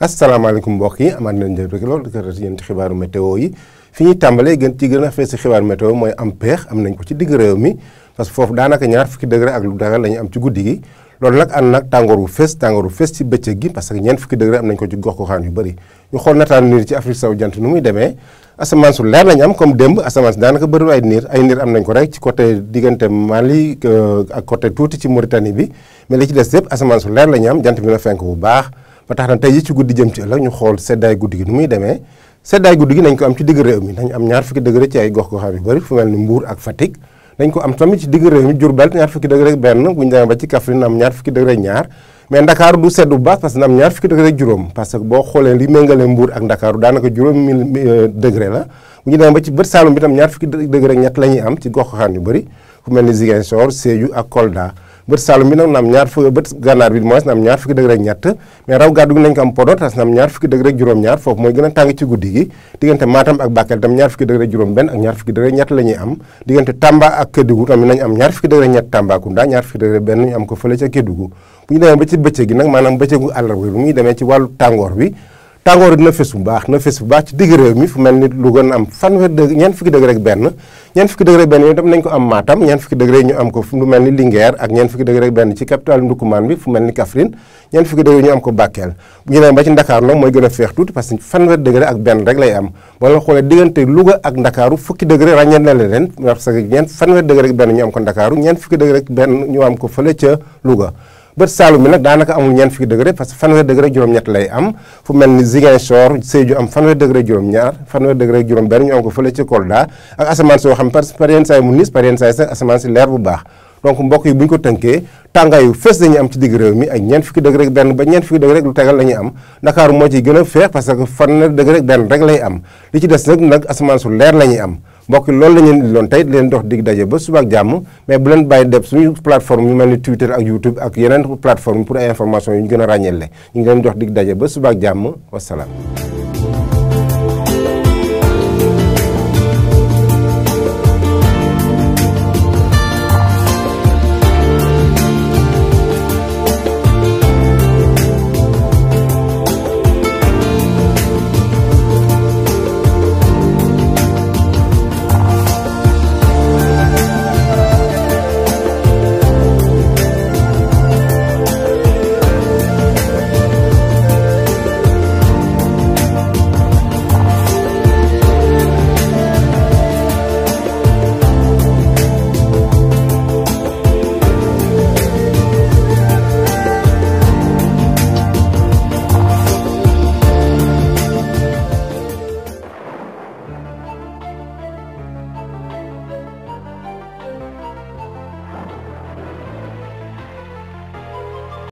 asalaamaaleykum mbokk yi amaat nañ rek loolu yéen ci xibaaru météo yi fi ñuy tàmbalee ci gën a fees ci xibaaru météo mooy am peex am nañ ko ci digg réew mi parce que foofu daanaka ñaar fukki degré ak lu dagal la ñu am ci guddi gi loolu nag ànd nag tàngoor wu fees ci bëccëg gi parce que ñeent fukki degré am nañ ko ci gox goxaan yu bëri ñu xool nataan niir ci Afrique sowu jant nu muy demee asamaan su leer lañu am comme démb asamaan si daanaka bëriwul ay niir am nañ ko rek ci côté diggante Mali ak côté tuuti ci Mauritanie bi mais li ci des yëpp asamaan su leer lañu am jant bi na fenk bu baax ba tax na tey yi ci guddi jëm ci ëllëg ñu xool seddaay guddi gi nu muy demee seddaay guddi gi nañ ko am ci digg réew mi nañ am ñaar fukki degré ci ay gox goxaan yu bëri fu mel ni Mbour ak Fatick dañ ko am tamit ci digg réew mi Diourbel ñaar fukki degré benn bu ñu demee ba ci Kaffrine am ñaar fukki degré ñaar mais Ndakaaru du sedd bu baax parce que na am ñaar fukki degré juróom parce que boo xoolee li méngale Mbour ak Ndakaaru daanaka juróomi degré la bu ñu demee ba ci bët Saalum bi tam ñaar fukki degré ñett la ñuy am ci gox goxaan yu bëri fu mel ni Ziguinchor Sédhiou ak Kolda bët Saalum bi nag na am bët gànnaar bi mooy na am ñaar fukki degré ñett mais raw gàddu gi nañ ko am Podor tas na am ñaar fukki degré juróom-ñaar foofu mooy gën a tàng ci guddi gi diggante Matam ak Bakel tam ñaar fukki degré juróom benn ak ñaar fukki degré ñett la ñuy am diggante Tamba ak Kédougou tamit nañ am ñaar fukki degré ñett Tambacounda ñaar fukki degré benn ñu am ko fële ca Kédougou bu ñu demee ba ci bëccëg gi nag maanaam bëccëgu àllarba bi bu muy demee ci wàllu tàngoor bi tàngoor dina fës bu baax ci digg réew mi fu mel ni lu gën am ñeent fukki degré ak benn ñeent fukki degré benn yooyu tam nañ ko am Matam ñeent fukki degré ñu am ko fu mel ni Linguère ak ñeent fukki degré ak benn ci capitale Ndoukoumane bi fu mel ni Kaffrine ñeent fukki degré ñu am ko Bakel bu ñu demee ba ci Ndakaaru nag mooy gën a feex tuuti parce que fanweer degré ak benn rek lay am boo la xoolee diggante Louga ak Ndakaaru fukki degré ràññee na leen parce que fanweer degré ak benn ñu am ko Ndakaaru ñeent fukki degré ak benn ñu am ko fële ca Louga bët Saalum bi nag daanaka amul ñeent fukki degré parce que fanweer degré juróom-ñett lay am fu mel ni Ziguinchor Sédhiou am fanweer degré juróom-ñaar fanweer degré juróom benn ñu am ko fële ci Kolda ak asamaan soo xam par yenn saay mu nis par yenn saay sax asamaan si leer bu baax donc mbokk yi bu ñu ko tënkee tàngaayu fees dañuy am ci digg réew mi ak ñeent fukki degré benn ba ñeent fukki degré lu tegal la ñuy am Ndakaaru moo ciy gën a feex parce que fanweer degré benn rek lay am li ci des nag asamaan su leer la ñuy am mbokk loolu la ñu leen doon tey di leen dox dig daje ba suba ak jàmm mais bu leen bàyyi def suñu plateforme yu mel ni Twitter ak YouTube ak yeneen plateforme pour ay information yu ñu gën a ràññeele ñu ngi leen dox dig daje ba suba ak jàmm wasalaam